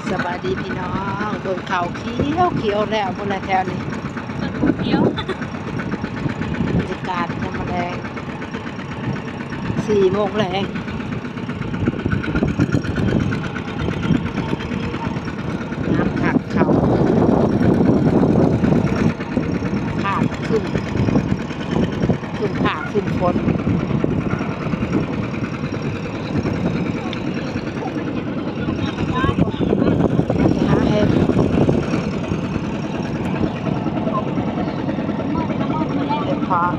ສະບາຍດີພີ່ນ້ອງ ເບິ່ງເຂົ້າຂຽວໆແລ້ວພຸ້ນແຫຼະແຖວນີ້ ຂຽວ ບັນຍາກາດຍາມມະແລງ ສີ່ໂມງແລງ ງາມຄັກເຂົ້າ ຟ້າຄຶ້ມ ຄຶ້ມຟ້າຄຶ້ມຝົນ ໄປຫາເຫັດ ເຫັດເຜາະ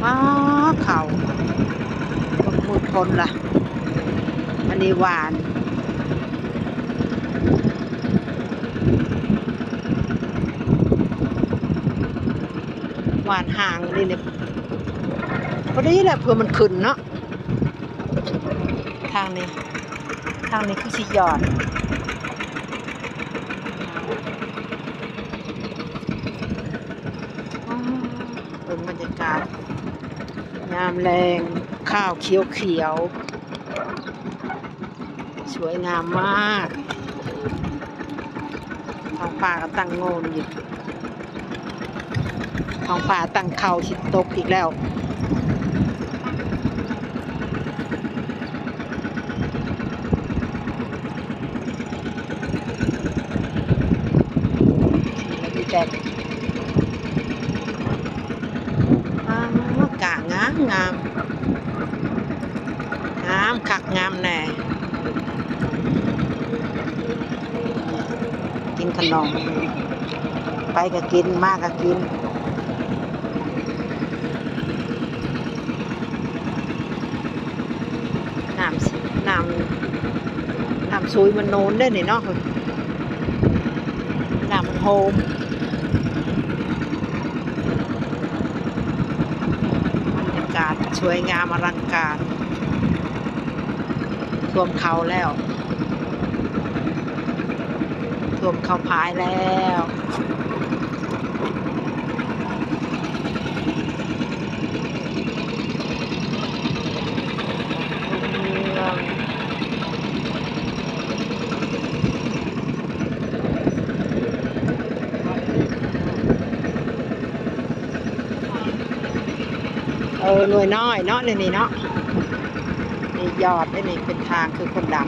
ອ້າ ເຂົ້າ ໝົດຜົນລະ ອັນນີ້ຫວານ ຫວານຫາງນີ້ ນີ້ ພໍດີແຫຼະ ເພື່ອມັນຂຶ້ນເນາະ ທາງນີ້ ທາງນີ້ຄືຊິຢອດ ອ້າ ເບິ່ງບັນຍາກາດຍາມແລງ ຂາວຂຽວໆ ສວຍງາມມາກ ທ້ອງຟ້າກໍຕັ້ງໂງນຢູ່ ທ້ອງຟ້າຕັ້ງເຂົ້າຊິຕົກອີກແລ້ວ ມີແຕ່ ອ້າວ ກ້າງາມໆ ງາມຄັກງາມແນ່ ກິນຂະໜົມ ໄປກໍກິນ ມາກໍກິນ ນ້ຳ ນ້ຳ ນ້ຳຊຸຍມັນໂນນເດ້ນີ້ເນາະ ນ້ຳມັນໂຮມ ບັນຍາກາດສວຍງາມອະລັງການ ຖ້ວມເຂົ້າແລ້ວ ຖ້ວມເຂົ້າພາຍແລ້ວ. ເອີ ໜ່ວຍນ້ອຍເນາະ ໃນນີ້ເນາະ ນີ້ຍອດ ໃນນີ້ເປັນທາງຄືຄົນດຳ.